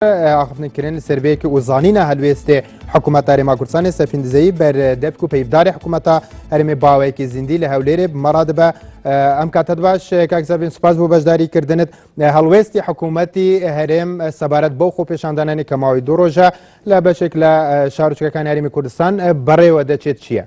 ئاخفتن کرن li ser vê yekê û zanîna helwêstê hikûmeta Herêma Kurdistanê Sefîn Dizeyî ber devk û peyvdarê hikûmeta Herêmê baweyekî zindî li Hewlêrê bi me re dibe. Em kate baş kak Sefîn spas bo beşdarî kirdinit. Helwêstê hikûmetî Herêm sebaret bo xwepêşandananê ke mawî du roj e li beşek li şaroçkekanê Herêmê Kurdistan berêwe deçêt çi ye?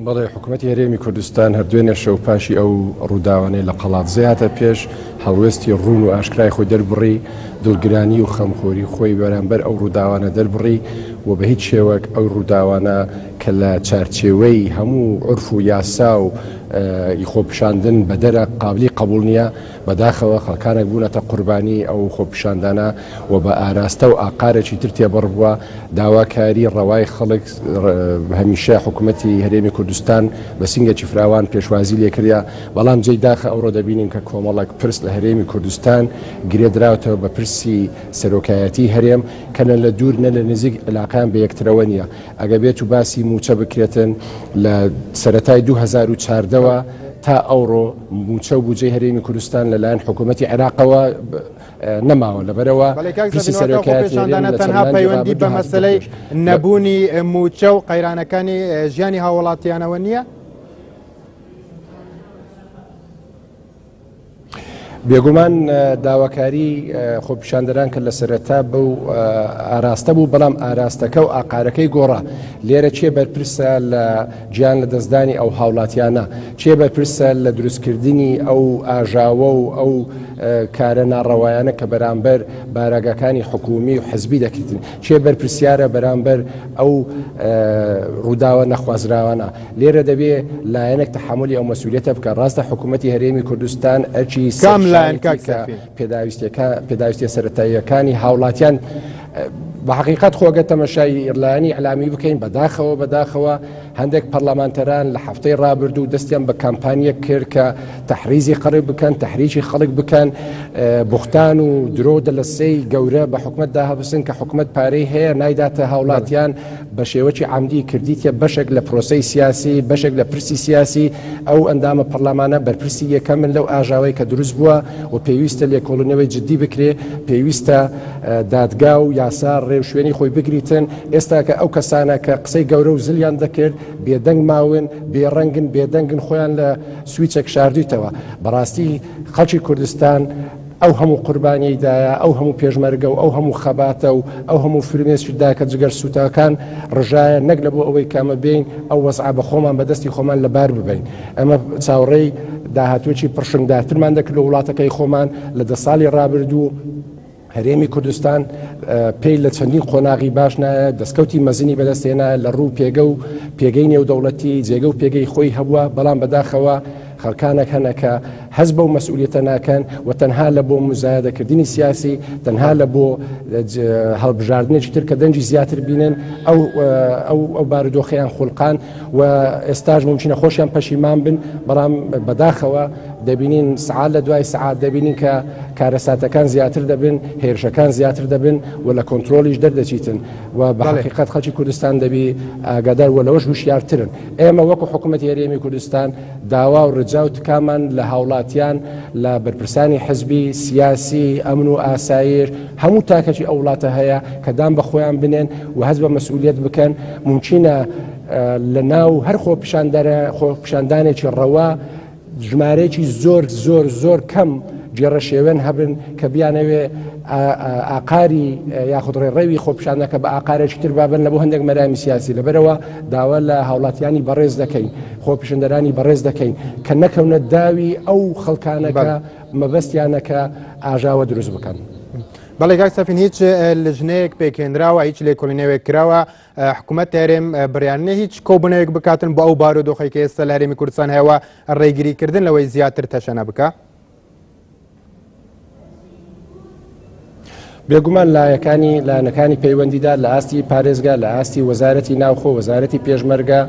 بەڵێ حکوومەتی هەرێمی کوردستان هەر دوێنێ شەو پاشی ئەو ڕووداوانەی لە قەڵادزێ هاتە پێش هەڵوێستی ڕوون و ئاشکرای خۆی دەربڕی دڵگرانی و خەمخۆری خۆی بەرامبەر ئەو ڕووداوانە دەربڕی و بە هیچ شێوەک ئەو ڕووداوانە کە لە چارچێوەی هەموو عورف و یاسا و خۆپیشاندن بەدەرە قابلی قبوڵ نییە بەداخەوە خەڵکانێک بوونەتە قوربانی ئەو خۆپیشاندانە و بە ئاراستە و ئاقارێکی تر تێبەڕ بووە، داواکاری ڕەوای خەڵک هەمیشە حکومەتی هەرێمی کوردستان بە سینگێکی فراوان پێشوازی لێکریا، بەڵام جێی داخە ئەوڕۆ دەبینین کە کۆمەڵێک پرس لە هەرێمی کوردستان گرێدراوتەوە بە پرسی سەرۆکایەتی هەرێم کە نە لە دوور نە لە نزیک عیلاقەیان بە یەکترەوە نییە. ئەگەر بێت و باسی مووچە بکرێتن لە سەرەتای 2014 وە تا ئەوڕۆ مووچە و بودجەی هەرێمی کوردستان لەلایەن حکوومەتی عێراقەوە نەماوە لەبەرەوە پرسی سەرۆکایەتی هەرێم لە تەنها پەیوەندی بە مەسەلەی نەبوونی مووچە و قەیرانەکانی ژیانی هاوڵاتیانەوە نییە؟ بێگومان داواکاری خۆپیشاندەران کە لە سەرەتا بەو ئاراستە بوو بەڵام ئاراستەکە و ئاقارەکەی گۆڕا لێرە چێ بەرپرسە لە گیان لە دەستدانی ئەو هاوڵاتیانە چێ بەرپرسە لە دروستکردنی ئەو ئاژاوە و ئەو کارە ناڕەوایانە کە بەرامبەر بارەگاکانی حکومی و حزبی دەکردن چێ بەرپرسیارە بەرامبەر ئەو ڕووداوە نەخوازراوانە لێرە دەبێ لایەنێک تەحەمولی ئەو مەسئولیەتە بکا، ڕاستە حکوومەتی هەرێمی کوردستان ئەرکی کام لایەن سەرشانیەتی کاک کە سەفین؟ پێداویستیەکە پێداویستیە سەرەتاییەکانی هاوڵاتیان بە حەقیقەت خۆ گەر تەمەشای لایەنی ئیعلامی بکەین بەداخەوە بەداخەوە هەندێک پەرلەمانتەران لە هەفتەی ڕابردوو دەستیان بە کامپانیەک کرد کە تەحریزی خەڵک بکەن تەحریکی خەڵک بکەن بوختان و درۆ دەلەسەی گەورە بە حکومەتدا هەبسن کە حکومەت پارەی هەیە نایداتە هاوڵاتیان بە شێوەکی عەمدی کردیتە بەشێک لە پرۆسەی سیاسی، بەشێک لە پرسی سیاسی، ئەو ئەندامە پەرلەمانە بەرپرسی یەکەمن لەو ئاژاوەی کە دروست بووە و پێویستە لێکۆڵینەوەی جدی بکرێ، پێویستە دادگا و یاسا ڕێوشوێنی خۆی بگریتن، ئێستا کە ئەو کەسانە کە قسەی گەورە و زلیان دەکرد بێدەنگ ماون، بێڕەنگن، بێدەنگن، خۆیان لە سویچێک شاردویتەوە. بەڕاستی خەڵکی کوردستان ئەو هەموو قوربانیەی دایە، ئەو هەموو پێشمەرگە و ئەو هەموو خەباتە و ئەو هەموو فرمێسکی دا کە جگەر سووتاکان ڕژایە نەک لە بۆ ئەوەی کە ئەمە بێین ئەو وەزعە بە خۆمان بە دەستی خۆمان لە بار ببەین. ئێمە چاوەڕێی داهاتوویەکی پڕشنگدارترمان دەکرد لە وڵاتەکەی خۆمان لە دە ساڵی ڕابردوو. هەرێمی کوردستان پێی لە چەندین قۆناغی باش نایە، دەستکەوتی مەزنی بەدەست هێنایە لە ڕوو پێگە و پێگەی نێودەوڵەتی، جێگە و پێگەی خۆی هەبووە، بەڵام بەداخەوە خەڵکانێک هەنە کە هەست بەو مەسئولیەتە ناکەن و تەنها لە بۆ موزایەدەکردنی سیاسی، تەنها لە بۆ هەڵبژاردنێکی تر کە دەنگی زیاتر بینن ئەو ئەو ئەو بارودۆخەیان خولقان و ئێستاش مومکینە خۆشیان پەشیمان بن، بەڵام بەداخەوە دەبینین سەعات لە دوای سەعات دەبینین کە کارەساتەکان زیاتر دەبن، هێرشەکان زیاتر دەبن و لە کۆنترۆڵیش دەردەچیتن و بە حەقیقەت خەڵکی کوردستان دەبی ئاگادار و لەوەش هوشیارترن. ئێمە وەکو حکوومەتی هەرێمی کوردستان داوا و رجا و تکامان لە هاوڵاتیان، لە بەرپرسانی حزبی، سیاسی، ئەمن و ئاسایش، هەموو تاکێکی ئەو وڵاتە هەیە کە دان بە خۆیان بنێن و هەست بە مەسئولیەت بکەن، مومکینە لە ناو هەر خۆپیشاندانێکی ڕەوا ژمارەیەکی زۆر زۆر زۆر کەم گێڕەشێوێن هەبن کە بیانەوێ ئاقاری یاخود ڕێڕەوی خۆپیشاندەکە بە ئاقارێکی تر بابن لە بۆ هەندێک مەرامی سیاسی لەبەرەوە داوا لە هاوڵاتیانی بەڕێز دەکەین خۆپیشندەرانی بەڕێز دەکەین کە نەکەونە داوی ئەو خەڵکانە کە مەبەستیانە کە ئاژاوە دروست بکەن. بەڵێ کاک سەفین هیچ لژنەیەک پێکهێنراوە هیچ لێکۆڵینەوەیەک کراوە حکوومەت هەرێم بڕیار نییە هیچ کۆبوونەوەیەک بکاتن بۆ ئەو بارودۆخەی کە ئێستا لە هەرێمی کوردستان هەیە و ڕێگریکردن لەوەی زیاتر تەشەنە بکا؟ بێگومان لایەکانی لایەنەکانی پەیوەندیدار لە ئاستی پارێزگا لە ئاستی وەزارەتی ناوخۆ وەزارەتی پێشمەرگە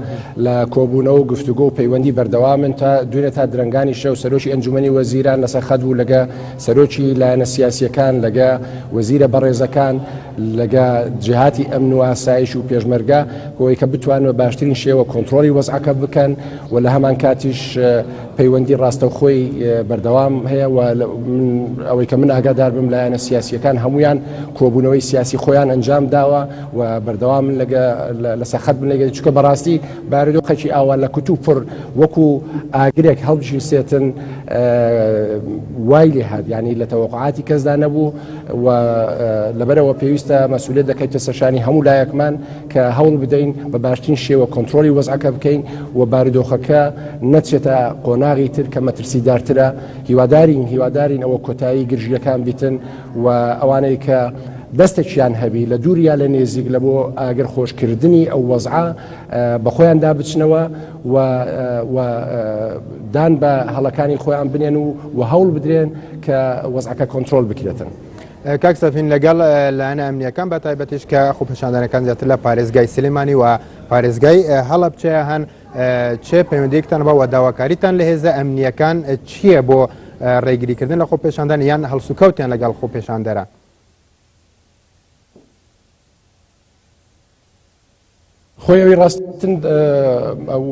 لە کۆبوونەوە و گفتوگۆ و پەیوەندی بەردەوامن تا دوێنێ تا درەنگانی شەو سەرۆکی ئەنجومەنی وەزیران لەسەر خەت بوو لەگە سەرۆکی لایەنە سیاسیەکان لەگە وەزیرە بەڕێزەکان لەگە جیهاتی ئەمن و ئاسایش و پێشمەرگە بۆی کە بتوانن بە باشترین شێوە کۆنترۆڵی وەزعەکە بکەن و لە هەمان کاتیش. پەیوەندی ڕاستەوخۆی بەردەوام هەیە و ئەوەی کە من ئاگادار بم لایەنە سیاسیەکان هەمویان کۆبوونەوەی سیاسی خۆیان ئەنجام داوە و بەردەوام من لەگە لەسەر خەت بن لەگە چکە بەڕاستی بارودۆخێکی ئاوا لە کوت و پڕ وەکو ئاگرێک هەڵبگیرسێتن وای لێ هات یعنی لە تەوەقعاتی کەسدا نەبوو و لەبەرەوە پێویستە مەسئولیت دەکەیتە سەرشانی هەموو لایەکمان کە هەوڵ بدەین بە باشترین شێوە کۆنترۆڵی وەزعەکە بکەین و بارودۆخەکە نەچێتە قۆناغی تر کە مەترسیدارترە. هیوادارین هیوادارین ئەوە کۆتایی گرژییەکان بیتن و ئەوانەی کە دەستێکیان هەبی لە دوور یا لە نێزیک لە بۆ ئاگر خۆشکردنی ئەو وەزعە بە خۆیاندا بچنەوە و و دان بە هەڵەکانی خۆیان بنێن و و هەوڵ بدرێن کە وەزعەکە کۆنترۆل بکرێتن. کاک سەفین لەگەڵ لایەنە ئەمنیەکان بە تایبەتیش کە خۆپێشاندانەکان زیاتر لە پارێزگای سلێمانی و پارێزگای هەڵەبچەیە هەن چ پەیوەندیەکتان بە و داواکاریتان لە هێزە ئەمنیەکان چییە بۆ ڕێگریکردن لە خۆپێشاندان یان هەڵسوکەوتیان لەگەڵ خۆپێشاندەران؟ خۆی ئەوی ڕاستن ئەو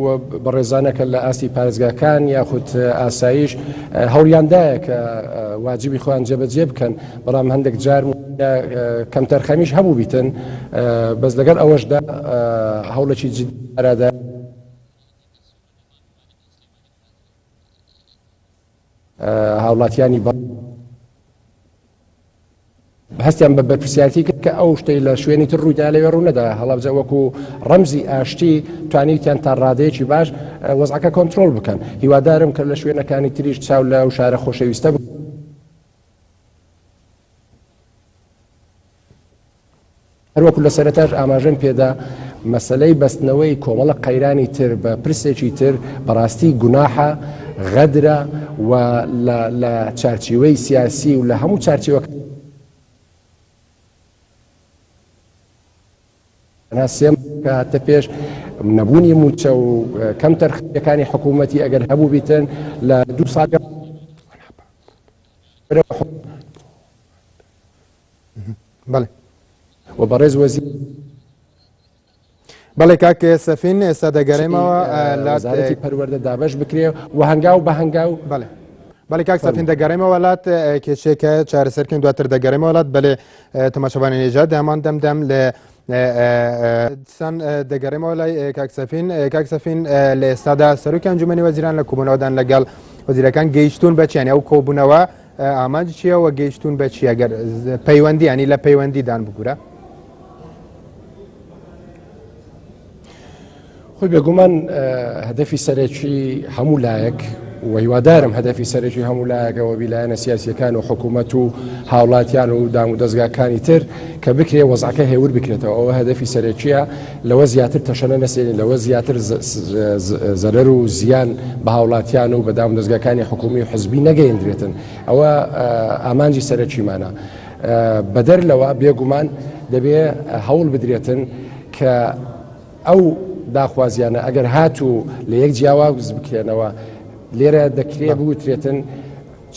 بەڕێزانە کە لە ئاستی پارێزگاکان یاخود ئاسایش هەوڵیاندایە کە واجبی خۆیان جێبەجێ بکەن بەڵام هەندێک جار کەمتەرخەمیش هەبوو بیتن بەس لەگەڵ ئەوەشدا هەوڵێکی جدی ئارادا هاوڵاتیانی هەستیان بە بەرپرسیارتی کرد کە ئەو شتەی لە شوێنی تر ڕوویدا لەوێ ڕوو نەدا. هەڵەبجە وەکو ڕەمزی ئاشتی توانیوتیان تا ڕادەیەکی باش وەزعەکە کۆنترۆڵ بکەن. هیوادارم کە لە شوێنەکانی تریش چاو لەو شارە خۆشەویستە بکەن. هەروەکو لە سەرەتاش ئاماژەم پێدا، مەسەلەی بەستنەوەی کۆمەڵە قەیرانی تر بە پرسێکی تر بەڕاستی گوناحە، غەدرە و لە چارچیوەی سیاسی و لە هەموو چارچیوەکان سێ کە هاتە پێش نەبوونی مووچە و کەم تەرخەکانی حکوومەتی ئەگەر هەبوو بیتن لە دوو ساڵ بەڵێ و بەڕێز وەزیر بەڵێ کاک سەفین ئێستا دەگەرێمەوە لە وەزارەتی پەروەردە دابەش بکرێ و هەنگاو بە هەنگاو بەڵێ بەڵێ کاک سەفین دەگەڕێمەوە لات کێشەیەکە چارەسەرکەین دواتر دەگەڕێمەوە لات بەلێ تەماشەوانی نێژاد هەمان دەمدەم لە دیسان دەگەڕێمەوە لای کاک سەفین کاک سەفین لە ئێستادا سەرۆکی ئەنجومەنی وەزیران لە کۆبوونەوەدان لەگەڵ وەزیرەکان گەیشتون بە چیانی ئەو کۆبوونەوە ئامانج چییە و گەیشتون بە چی ئەگەر پەیوەندی ینی لە پەیوەندیدان بگورە؟ خۆی بێگومان هەدەفی سەرەکی هەموو لایەک و هیوادارم هەدەفی سەرەکی هەموو لایەکەوە بیلایەنە سیاسیەکان و حکوومەت و هاوڵاتیان و دام و دەستگاکانی تر کە بکرێ وەزعەکە هێور بکرێتەوە ئەوە هەدەفی سەرەکیە لەوە زیاتر تەشەنە نەسێنین لەوە زیاتر زەرەر و زیان بە هاوڵاتیان و بە دام و دەستگاکانی حکومی و حزبی نەگەیەندرێتن ئەوە ئامانجی سەرەکیمانە بەدەر لەوە بێگومان دەبێ هەوڵ بدرێتن کە ئەو داخوازیانە ئەگەر هاتوو لە یەک جیاواز بکرێنەوە لێرە دەکرێ بوترێتن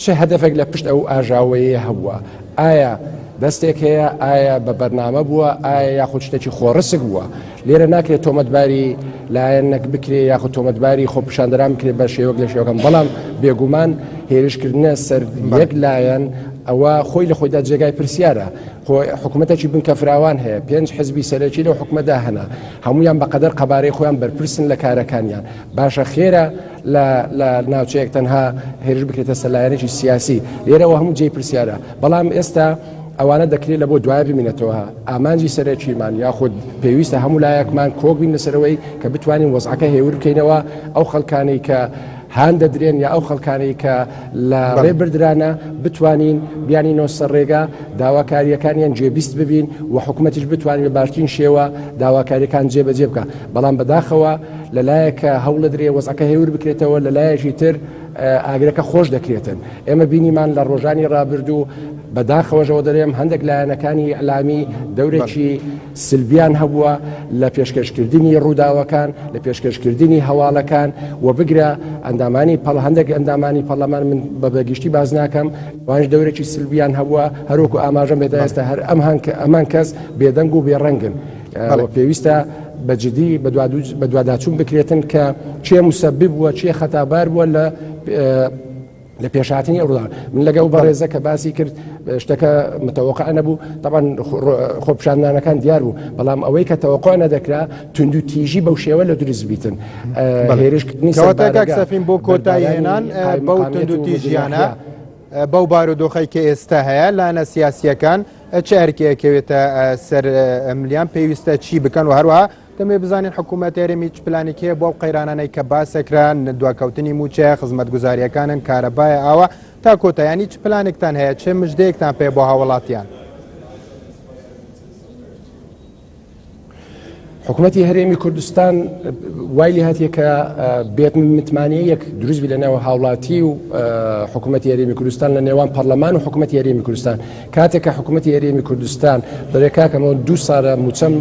چ هەدەفێک لە پشت ئەو ئاژاوەیە هەبووە؟ ئایا دەستێک هەیە؟ ئایا بە بەرنامە بووە؟ ئایا یاخود شتێکی خۆڕسک بووە؟ لێرە ناکرێت تۆمەتباری لایەنێک بکرێ یاخود تۆمەتباری خۆپیشاندەران بکرێت بە شێوەک لە شێوەکان، بەڵام بێگومان هێرشکردنە سەر یەک لایەن ئەوە خۆی لە خۆیدا جێگای پرسیارە. خۆ حکومەتێکی بنکە فراوان هەیە، پێنج حزبی سەرەکی لەو حکومەتدا هەنە، هەموویان بەقەدەر قەبارەی خۆیان بەرپرسن لە کارەکانیان. باشە خێرە لە لە ناوچەیەک تەنها هێرش بکرێتە سەر لایەنێکی سیاسی لێرەوە هەموو جێی پرسیارە بەڵام ئێستا ئەوانە دەکرێت لە بۆ دوای بمینێتەوە ئامانجی سەرەکیمان یاخود پێویستە هەموو لایەکمان کۆک بین لەسەرەوەی کە بتوانین وەزعەکە هێور بکەینەوە ئەو خەڵکانەی کە هان دەدرێن یا ئەو خەڵکانەی کە لە ڕێ بردرانە بتوانین بیانینەوە سەر ڕێگا داواکارییەکانیان گوێبیست ببین و حکومەتیش بتوانین بە باشترین شێوە داواکاریەکان جێبەجێ بکە بەڵام بەداخەوە لەلایەک هەوڵدرێ وەزعەکە هێور بکرێتەوە لەلایەکی تر ئاگرەکە خۆش دەکرێتن ئێمە بینیمان لە ڕۆژانی ڕابردوو بەداخەوەژەوە دەرێم هەندێک لایەنەکانی ئیعلامی دەورێکی سلبیان هەبووە لە پێشکەشکردنی ڕووداوەکان لە پێشکەشکردنی هەواڵەکان و بگرە ئەندامانی پەڵ هەندێک ئەندامانی پەرلەمان من بە بەگشتی باز ناکەم وانش دەورێکی سلبیان هەبووە هەروەکو ئاماژەم بێدا ئێستا هەر ئەم هەنکە ئەمان کەس بێدەنگ و بێڕەنگن پێویستە بە جدی بەدواداچوون بکرێتن کە کێ موسەبب بووە، کێ خەتابار بووە لە لە پێشهاتنی ئەو ڕووداوە. من لەگەڵ بەڕێزە کە باسی کرد شتەکە متەوەقع نەبوو، تەبعەن خۆپیشاندانەکان دیار بوو، بەڵام ئەوەی کە تەوەقع نەدەکرا توندوتیژی بەو شێوە لە دروست بیتن، هێرشکردنی سەر کەواتە کاک بارەگا، سەفین بۆ کۆتایی بەربارانی هێنان بەو قایمقامیەت و مدیریەتیە. توندوتیژیانە بەو بارودۆخەی کە ئێستا هەیە لایەنە سیاسییەکان چ ئەرکێ ئەکەوێتە سەر ملیان پێویستە چی بکەن و هەروەها دەمەوێت بزانین حکوومەت هەرێمی چ پلانێکی هەیە بۆ ئەو قەیرانانەی کە باسەکران دواکەوتنی مووچەیە خزمەتگوزارییەکانن کارەبایە ئاوە تا کۆتا یانی چ پلانێکتان هەیە چ مژدەیەکتان پێ بۆ هاوڵاتیان؟ حکوومەتی هەرێمی کوردستان وای لێ هاتیە کە بێت متمانەیەک دروست بی لە نێوان هاوڵاتی و حکوومەتی هەرێمی کوردستان لە نێوان پەرلەمان و حکوومەتی هەرێمی کوردستان کاتێک کە حکوومەتی هەرێمی کوردستان دەڵێ کاکەمەوە دوو ساڵە مووچەم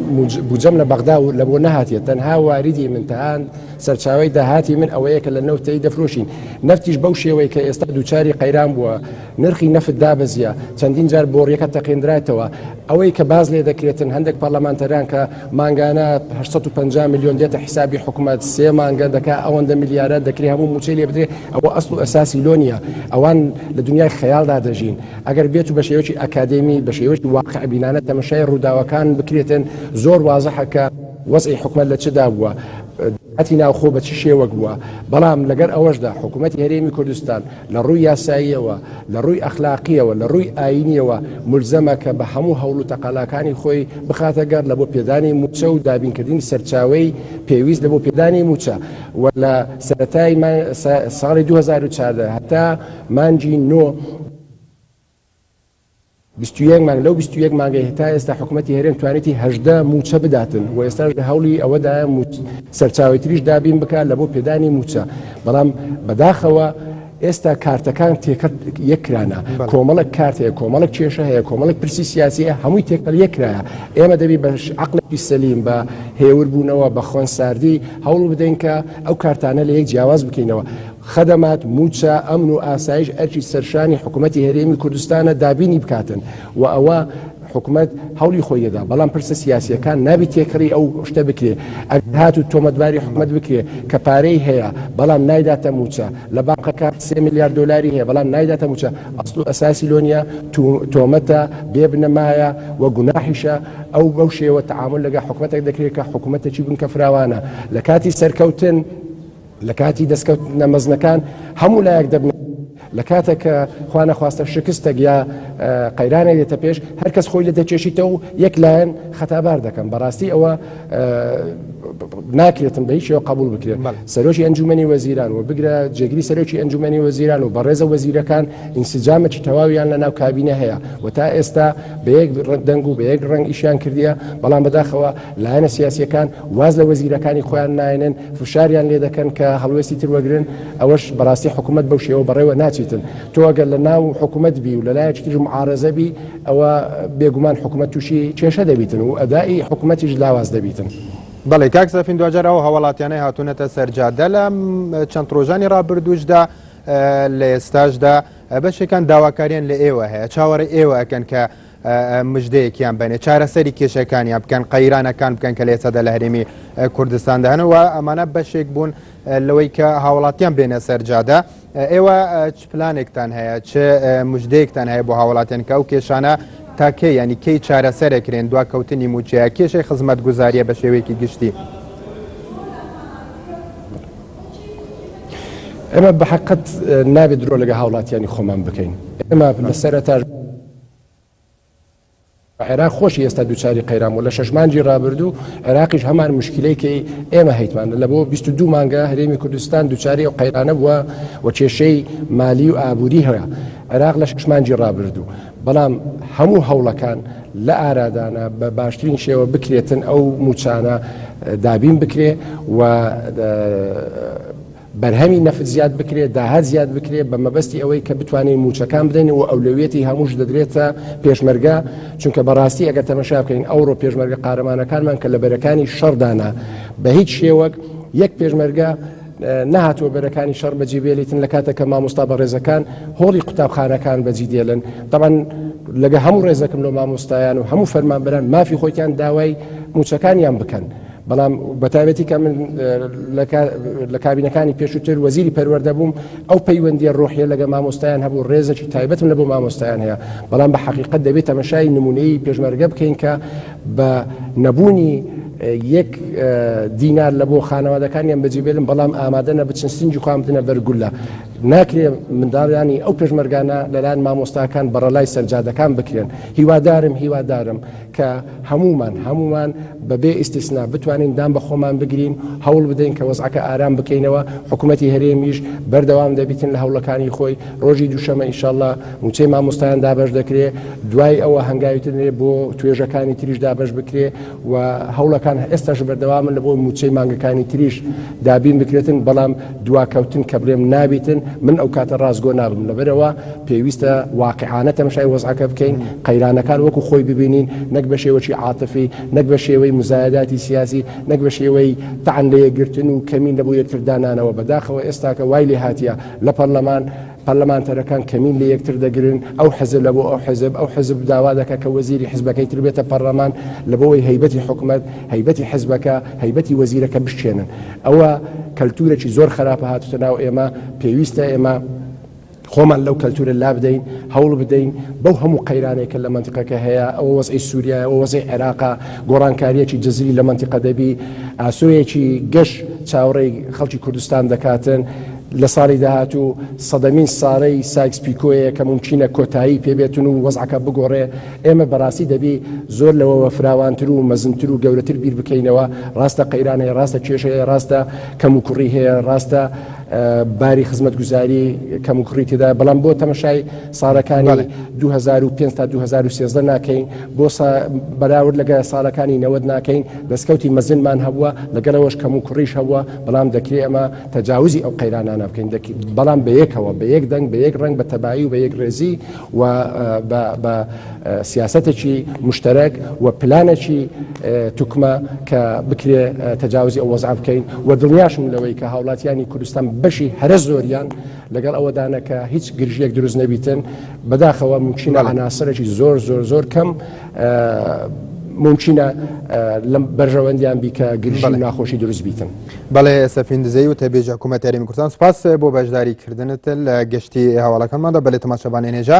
بودجەم لە بەغدا و لە بۆ نەهاتیە تەنها واریدی من تەهان سەرچاوەی داهاتی من ئەوەیە کە لە نەوتەی دەفرۆشین نەفتیش بەو شێوەی کە ئێستا دووچاری قەیران بووە نرخی نەفت دابەزیە، چەندین جار بۆڕیەکە تەقێندرایتەوە، ئەوەی کە باس لێ دەکرێتن هەندێک پەرلەمانتەران کە مانگانە 850 ملیۆن دێتە حیسابی حکومەت سێ مانگە دەکا ئەوەندە ملیارە دەکرێ هەموو موچەی لێ بدرێ ئەوە ئەسڵ و ئەساسی لۆ نییە ئەوان لە دنیای خەیاڵدا دەژین ئەگەر بێت و بە شێوەیەکی ئەکادێمی بە شێوەیەکی واقع بینانە تەمەشای ڕووداوەکان بکرێتن زۆر وازحە کە وەزعی حکومەت لە چدا بووە داهاتی ناوخۆ بە چ شێوەک بووە بەڵام لەگەر ئەوەشدا حکوومەتی هەرێمی کوردستان لە ڕووی یاساییەوە، لە ڕووی ئەخلاقییەوە، لە ڕووی ئایینییەوە مولزەمە کە بە هەموو هەوڵ و تەقالاکانی خۆی بخاتە گەڕ لە بۆ پێدانی مووچە و دابینکردنی سەرچاوەی پێویست لە بۆ پێدانی مووچە و لە سەرەتای ساڵی 2014 هەتا مانگی نۆ 21 مانگ، لەو 21 مانگەی هەتا ئێستا حکوومەتی هەرێم توانیتی 18 مووچە بداتن و ئێستاش لە هەوڵی ئەوەدایە سەرچاوەی تریش دابین بکات لە بۆ پێدانی مووچە، بەڵام بەداخەوە ئێستا کارتەکان تێکەڵ یەک کرانە، کۆمەڵێک کارت هەیە، کۆمەڵێک کێشە هەیە، کۆمەڵێک پرسی سیاسی هەیە، هەمووی تێکەڵ یەک کرایە. ئێمە دەبی بە عەقڵێکی سەلیم، بە هێوربوونەوە، بە خوێنساردی هەوڵ بدەین کە ئەو کارتانە لە یەک جیاواز بکەینەوە. خەدەمات، مووچە، ئەمن و ئاسایش ئەرکی سەرشانی حکوومەتی هەرێمی کوردستانە دابینی بکاتن و ئەوە حکوومەت هەوڵی خۆی دەدا، بەڵام پرسە سیاسییەکان نابی تێکەڵی ئەو شتە بکرێ. ئەگەر هاتوو تۆمەتباری حکوومەت بکرێ کە پارەی هەیە بەڵام نایداتە مووچە، لە بانقەکان سێ ملیار دۆلاری هەیە بەڵام نایداتە مووچە، ئەسڵ و ئەساسی لۆ نییە، تۆمەتە، بێ بنەمایە و گوناحیشە. ئەو بەو شێوە تەعامول لەگەڵ حکوومەتێک دەکرێ کە حکوومەتێکی بنکە فراوانە. لە کاتی سەرکەوتن، لە کاتی دەستکەوتنە مەزنەکان هەموو لایەک دەبنە لە کاتێک کە خوا نەخواستە شکستێک یا قەیرانێک دێتە پێش هەر کەس خۆی لە دەکێشیتەوە و یەک لایەن خەتابار دەکەم بەڕاستی ئەوە ناکرێتم بە هیچ شێوە قبول بکرێت سەرۆکی ئەنجومەنی وەزیران و بگرە جێگری سەرۆکی ئەنجومەنی وەزیران و بەڕێزە وەزیرەکان ئینسجامێکی تەواویان لە ناو کابینە هەیە و تا ئێستا بە یەک دەنگ و بە یەک ڕەنگ ئیشیان کردیە بەڵام بەداخەوە لایەنە سیاسیەکان واز لە وەزیرەکانی خۆیان ناینن فشاریان لێ دەکەن کە هەڵوێستی تر وەگرن، ئەوەش بەڕاستی حکومەت بەو شێوە بەڕێوە ناچیتن. تۆ ئەگەر لە ناو حکومەت بی و لە لایەکی تریش معارەزە بی، ئەوە بێگومان حکومەت تووشی کێشە دەبیتن و ئەدائی حکومەتیش لاواز دەبیتن. بەڵێ کاک سەفین دواجار ئەو هاوڵاتیانەی هاتوونەتە سەر جادە لە چەند ڕۆژانی ڕابردووشدا لە ئێستاشدا بەشێکان داواکاریان لە ئێوە هەیە چاوەڕێی ئێوە ئەکەن کە مژدەیەکیان بەنێ چارەسەری کێشەکانیان بکەن قەیرانەکان بکەن کە لە ئێستادا لە هەرێمی کوردستاندا هەن و ئەمانە بەشێک بوون لەوەی کە هاوڵاتیان بێنە سەر جادە ئێوە چ پلانێکتان هەیە چ مژدەیەکتان هەیە بۆ هاوڵاتیان کە ئەو کێشانە تا کەی ینی کەی چارەسەرەکرێن دواکەوتنی مووچەیە کێشەی خزمەتگوزاریە بە شێوەیەکی گشتی. ئێمە بە حقت نابێت درۆ لەگە هاوڵاتیانی خۆمان بکەین ئێمە لە سەرەتاش عێراق خۆشی ئێستا دووچاری قەیران بوو لە شەش مانگی رابردوو عێراقیش هەمان مشکلەی کەی ئێمە هەیتمان لە بۆ 22 مانگە هەرێمی کوردستان دووچاری ئەو قەیرانە بووە و کێشەی مالی و ئابووری هەیە عێراق لە شەش مانگی رابردوو بەڵام هەموو هەوڵەکان لە ئارادانە بە باشترین شێوە بکرێتن ئەو موچانە دابین بکرێ و بەرهەمی نەفت زیاد بکرێت، داهات زیاد بکرێت بە مەبەستی ئەوەی کە بتوانین مووچەکان بدەین و ئەولەویەتی هەمووش دەدرێتە پێشمەرگە، چونکە بەڕاستی ئەگەر تەمەشا بکەین ئەوڕۆ پێشمەرگە قارەمانەکانمان کە لە بەرەکانی شەڕدانە بە هیچ شێوەک یەک پێشمەرگە نەهاتووە بەرەکانی شەڕ بەجێ بێلیتن لە کاتێک کە مامۆستا بەڕێزەکان هۆڵی قوتابخانەکان بەجی دێلن تەبعەن لەگە هەموو ڕێزەکم لۆ مامۆستایان و هەموو فەرمانبەران مافی خۆیان داوای مووچەکانیان بکەن. بەڵام بەتایبەتی کە من لە کابینەکانی پێشووتر وەزیری پەروەردە بووم ئەو پەیوەندیە ڕۆحیە لەگە مامۆستایان هەبوو ڕێزێکی تایبەتم لە بۆ مامۆستایان هەیە بەڵام بە حەقیقەت دەبێت تەمەشای نمونەی پێشمەرگە بکەین کە بە نەبوونی یەک دینار لە بۆ خانەوادەکانیان بەجێبێلن بەڵام ئامادەنە بچن سنگی خۆیان بدەنە بەر گولە ناکرێ منداڵیانی ئەو پێشمەرگانە لەلایەن مامۆستاکان بەڕەلای سەرجادەکان بکرێن هیوادارم هیوادارم کە هەموومان هەموومان بە بێ ئیستیسنا بتوانین دان بە خۆمان بگرین هەوڵ بدەین کە وەزعەکە ئارام بکەینەوە حکوومەتی هەرێمیش بەردەوام دەبیتن لە هەوڵەکانی خۆی ڕۆژی دووشەمە ئینشاءاللە مووچەی مامۆستایان دابەش دەکرێ دوای ئەوە هەنگاوی تر نرێ بۆ توێژەکانی تریش دابەش بکرێ و هەوڵەکان ئێستاش بەردەوامن لە بۆ مووچەی مانگەکانی تریش دابین بکرێتن بەڵام دواکەوتن کە بڵێم نابیتن من ئەو کاتە ڕاستگۆ نابم لەبەرەوە پێویستە واقعانە تەمەشای وەزعەکە بکەین قەیرانەکان وەکو خۆی ببینین نەک بە شێوەکی عاتفی نەک بە شێوەی مزایداتی سیاسی نەک بە شێوەی تەعن لە یەکگرتن و کەمین لە بۆ یەکتر دانانەوە بەداخەوە ئێستاکە وای لێ هاتیە لە پەرلەمان پەرلەمانتەرەکان کەمین لە یەکتر دەگرن، ئەو حزب لە بۆ ئەو حزب، ئەو حزب داوا دەکات کە وەزیری حزبەکەی تر بێتە پەرلەمان لە بۆوەی هەیبەتی حکومەت، هەیبەتی حزبەکە، هەیبەتی وەزیرەکە بشکێنن. ئەوە کەلتورێکی زۆر خەراپە هاتوتە ناو ئێمە، پێویستە ئێمە خۆمان لەو کەلتورە لابدەین، هەوڵ بدەین بەو هەموو قەیرانەی کە لە مەنتیقەکە هەیە، ئەوە وەزعی سوریایە، ئەوە وەزعی عێراقە، گۆڕانکارییەکی جەزری لە مەنتیقە دەبی، ئاسۆیەکی گەش چاوەڕێی خەڵکی کوردستان دەکاتن. لە ساڵی داهاتوو سەدەمین ساڵەی سایکس پیکۆیە کە مومکینە کۆتایی پێ بێتن و وەزعەکە بگۆڕێ، ئێمە بەڕاستی دەبی زۆر لەوەوە فراوانتر و مەزنتر و گەورەتر بیر بکەینەوە، ڕاستە قەیران هەیە، ڕاستە کێشە هەیە، ڕاستە کەموکوڕی هەیە، ڕاستە باری خزمەتگوزاری کەموکوڕی تێدایە، بەڵام بۆ تەمەشای ساڵەکانی 2005 تا 2013 ناکەین، بۆ بەراورد لەگە ساڵەکانی 90 ناکەین، دەستکەوتی مەزنمان هەبووە، لەگەڵەوەش کەموکوڕیش هەبووە، بەڵام دەکرێ ئەمە تەجاوزی ئەو قەیرانانە بکەین بەڵام بە یەکەوە بە یەک دەنگ بە یەک ڕەنگ بە تەبایی و بە یەک ڕێزی و بە سیاسەتێکی مشتەرەک و پلانێکی توکمە کە بکرێ تەجاوزی ئەو وەزع بکەین و دڵنیاشم لەوەی کە هاوڵاتیانی کوردستان بەشی هەرە زۆریان لەگەڵ ئەوەدانە کە هیچ گرژیەک دروست نەبیتن بەداخەوە مومکینە عەناسەرێکی زۆر زۆر زۆر کەم مومکینە لەم بەرژەوەندیان بی کە گرژی و ناخۆشی دروست بیتن. بەڵێ سەفین دزەیی وتەبێژی حکوومەتی هەرێمی کوردستان سوپاس بۆ بەشداری کردنت لە گەشتی هەواڵەکانماندا بەلێ تەماشاوانانی هێژا.